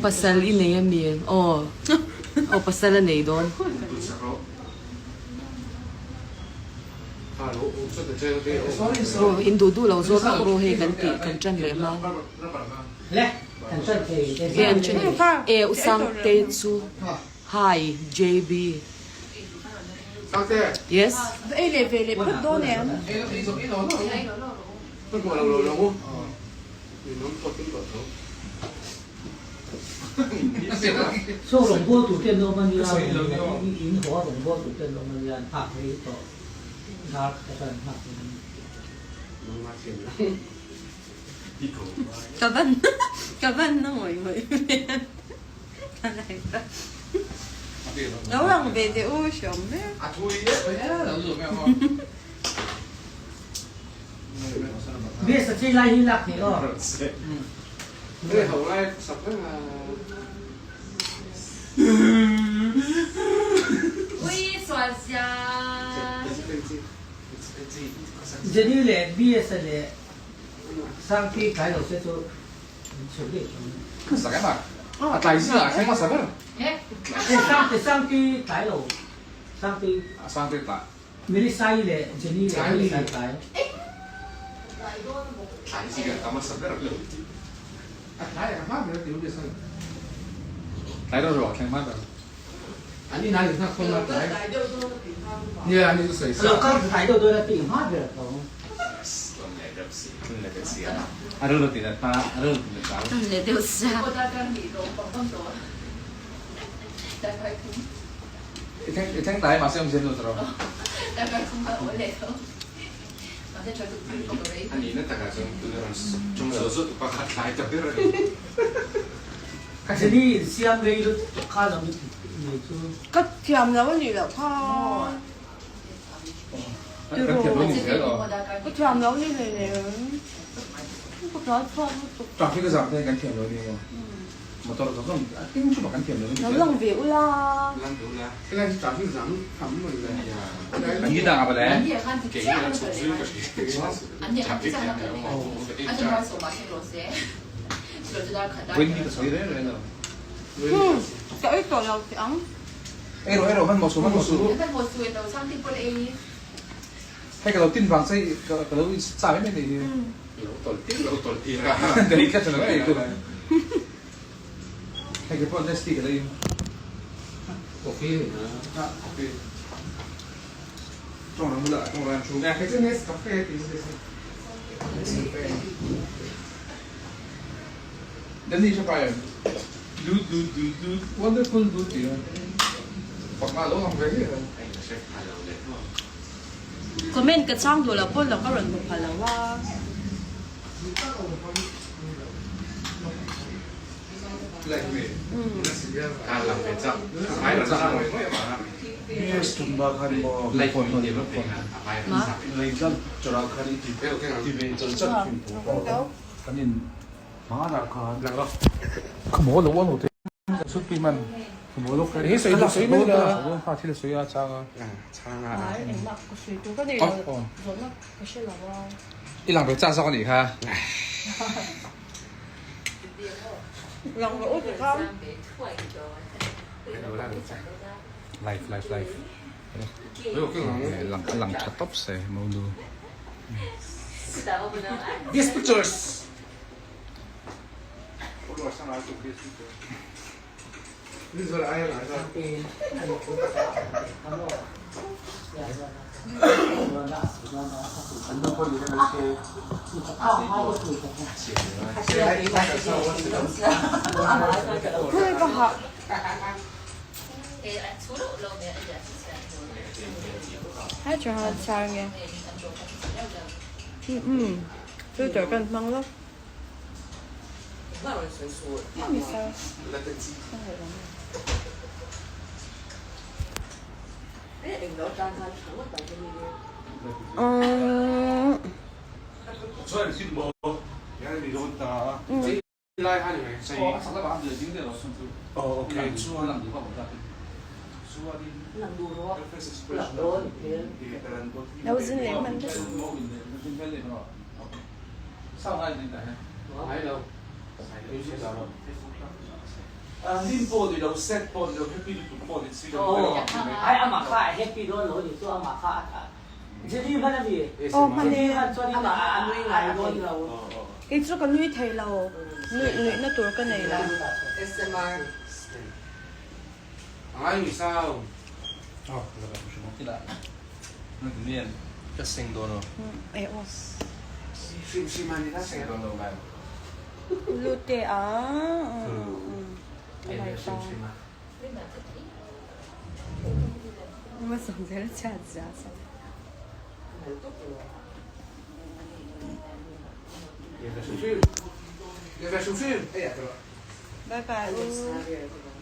Pasal i nei ami? Aw. Aw pasal a nei dawn. Aw in duh duh lo zawt lawk rawh hei kan tih kan ṭan leh hma. Hei an ṭan e u Sangte chu hi JB. Yes. Saw rawngbâwl tur te an awm a nia, in haw a rawngbâwl tur te an awm a nia, an nghak rei tawh, dar khat atang an nghak rei a ni. Ka van ka van na ngawih ngawih ve ka like a lo lang ve teh u hriawm mek. Best a chei lai hi lak theih aw. Jenny leh BS a leh Sangti tlai lo se chu chhuk daih tawh ang. Sangti Sangti tlai lo Sangti. Melissa-i leh Jenny leh Melissa an tlai. Lo kal tlai deuh dawn a tih hma ber a tho. I thleng ta e mahse awmzia an lo tawh. Jenny in siam rei lutuk kha lo nei chu. Ka thiam lo a nih loh kha. Kan thiam lo ni zel aw. Ka thiam lo ni hlei hlei. Ka tlai chhuak lutuk. Traffic a zam te kan thiam lo ni maw. Motor zawng zawng a eng chu kan thiam lo Lo lang ve ula. An ni dang a va le. Vawiin hi ka sawi reng reng lo. Hmm, ka ei tawh lo teh ang. Ei rawh ei rawh hman mawh suh hman mawh suh. Hei ka lo tin vang che ka lo chau em em anih hi. Lo tawlh tir lo tawlh tir a. Dei ka tha lo ei tu. Hei ke pawh Nestea ka la in. Coffee ni na. Coffee. Tawng ram bula tawng ram thu. Hei chu Nescafe ti se se. Nescafe. Danny hre pai em? Dut dut dut dut wonderful dut ti a. Pakma lo lang ve hi. Comment ka chang duh lo pawn lo ka rawn hmu pha lo a. I lang ve chak zawk a nih kha. Live live live. Lang a lang tha tawp se Monu. These pictures. Filter kan hmang lo. Lo zin leh hman vek. Hlim pawh ni lo, sad pawh ni lo, happy lutuk pawh ni si lo. Ai amah kha a happy dawn lo ni chu amah kha a Jenny hman a mi? Aw hman e. Jenny hman chuan in a nui ngai dawn lo. Kei chu ka nui thei lo, nuih nuihna tur ka nei lo. SMR. Lute a Bye bye u.